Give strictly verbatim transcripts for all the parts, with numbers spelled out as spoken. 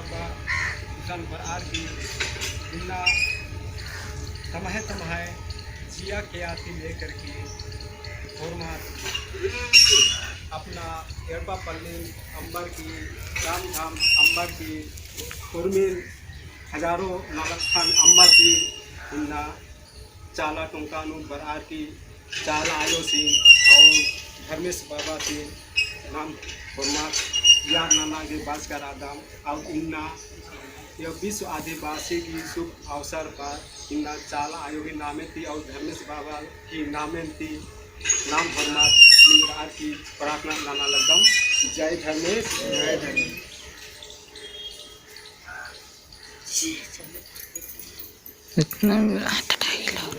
इसन बरअर की इन्ना तम्है तम्है जिया केया ती लेकर के होरमर अपना एड़पा पल्लिन अम्बर की, राम धाम अम्बर की, उर्मिन हजारों नलखन अम्बर की इन्ना चाला टोंका नू बरअर की चाला आयोसिन और धर्मेस बाबासिन नाम होरमर याद नना गे बाचका रअदम। और इन्ना यह विश्व आदिवासी की शुभ अवसर पर इन्ना चाला आयो की नामे ती और धर्मेस बाबा की नामे ती नाम होरमर निंगरअर की प्रार्थना नना लगदम। जय धर्मेस, जय धर्मेस। इतना भी अटकाई लोग।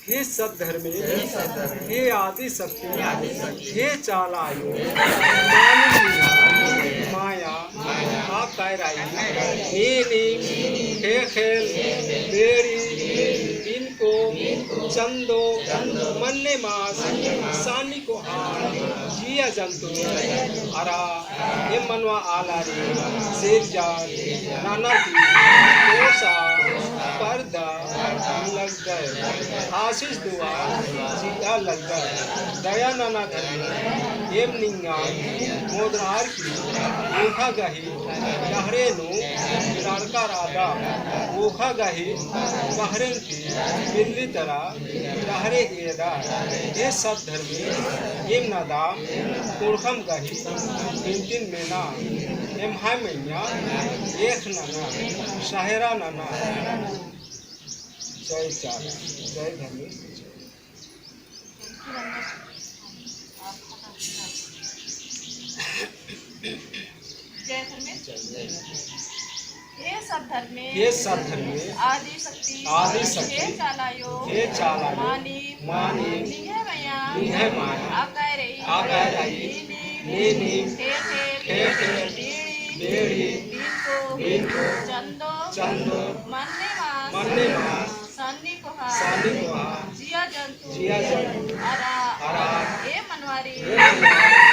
हे सत धर्मे, हे आदि शक्ति, हे चाला आयो, मानिम निंग्है मया आकाय रई। नीनिम, ख़ेख़ेल, बेड़ी, बिनको, चंदो, मन्ने मास, सानी कोहा, जिया जंतु, अरा एम मनवा आलारिन सिरजन नना की पोसा परदा लगदय, आशीष दुआ चिआ लगदय। दया नना धर्मे एम निंगन मोदरार की ऊख़ा गही डहरे नू बिड़ारका रअदम। ऊख़ा गही डहरेन ती बिल्ली तरा डहरे एदा। हे सत धर्मे एम नदाम कुँड़ुख़म गही बिनतिन मेना, एम्है मइय्याँ एख़ नना, सहेरा नना। जय चाला, जय धर्मेस। जय धर्मेस। हे सत धर्मे, हे सत धर्मे, आदि शक्ति, आदि शक्ति, हे चाला आयो, हे चाला आयो, मानिम, मानिम, निंग्है मया, निंग्है मया, आकाय रई, आकाय रई, नीनिम, नीनिम, ख़ेख़ेल, ख़ेख़ेल, बेड़ी, बेड़ी, बिनको, बिनको, चंदो, चंदो, मन्ने मास, मन्ने मास, सानी कोहा, सानी कोहा, जिया जंतु, जिया जंतु, अरा, अरा, एम मनवारिन, एम मनवारिन,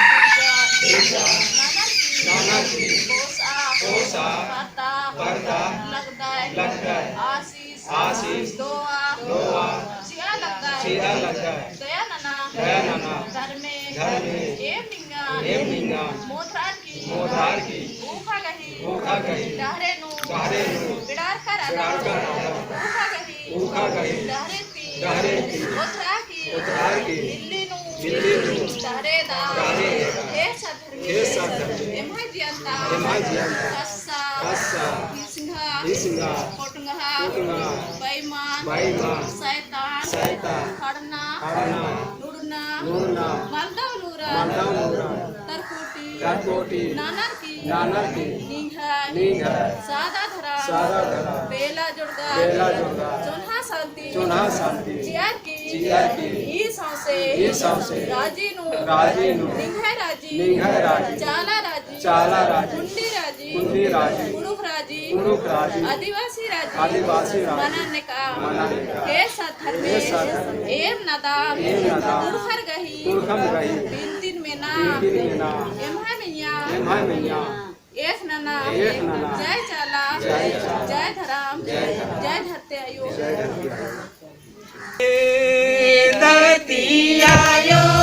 ननर की, ननर की, पोसा, पोसा, परदा, परदा, लगदय, लगदय, आशीष, आशीष, दुआ, दुआ, चिआ लगदय, चिआ लगदय, दया नना, दया नना, धर्मे, धर्मे, एम निंगन, एम निंगन, मोदरार की, मोदरार की, ऊख़ा गही, ऊख़ा गही, डहरे नू, डहरे नू, बिड़ारका रअदम, बिड़ारका रअदम, ऊख़ा गही, ऊख़ा गही, डहरे ती, डहरे ती, ओथरा की, ओथरा की, बिल्ली नू, बिल्ली नू, डहरे दा, डहरे दा, हे सत धर्मे, हे सत धर्मे, एम्है जिया ता, एम्है जिया ता, कस्सा, कस्सा, हिसंगा, हिसंगा, कोटंगहा, कोटंगहा, बेईमान, बेईमान, सैतान, सैतान, हड़ना, हड़ना, नुड़ना, नुड़ना, मलदव नूरा, मलदव नूरा, तरकोटी, तरकोटी, ननर की, ननर की, निंग्है, निंग्है, सादा धरम, सादा धरम, बेला जोड़गा, बेला जोड़गा, चोन्हा शांति, चोन्हा शांति, चिअर की, चिअर की, ई सौंसे, ई सौंसे, राजी नू, राजी नू, निंग्है राजी, निंग्है राजी, चाला राजी, चाला राजी, कुंडी राजी, कुंडी राजी, कुँड़ुख़ राजी, कुँड़ुख़ राजी, आदिवासी राजी, आदिवासी राजी, मना नेका, मना नेका, हे सत धर्मे, हे सत धर्मे, एम नदाम, एम नदाम, कुँड़ुख़र गही, कुँड़ुख़म गही, बिनतिन मेना, बिनतिन मेना, एम्है मइय्याँ, एम्है मइय्याँ, एख़ नना, एख़ नना, जय चाला, जय चाला, जय धरम, जय धरम, जय धरती आयो। जय धरती आयो। धरती आयो।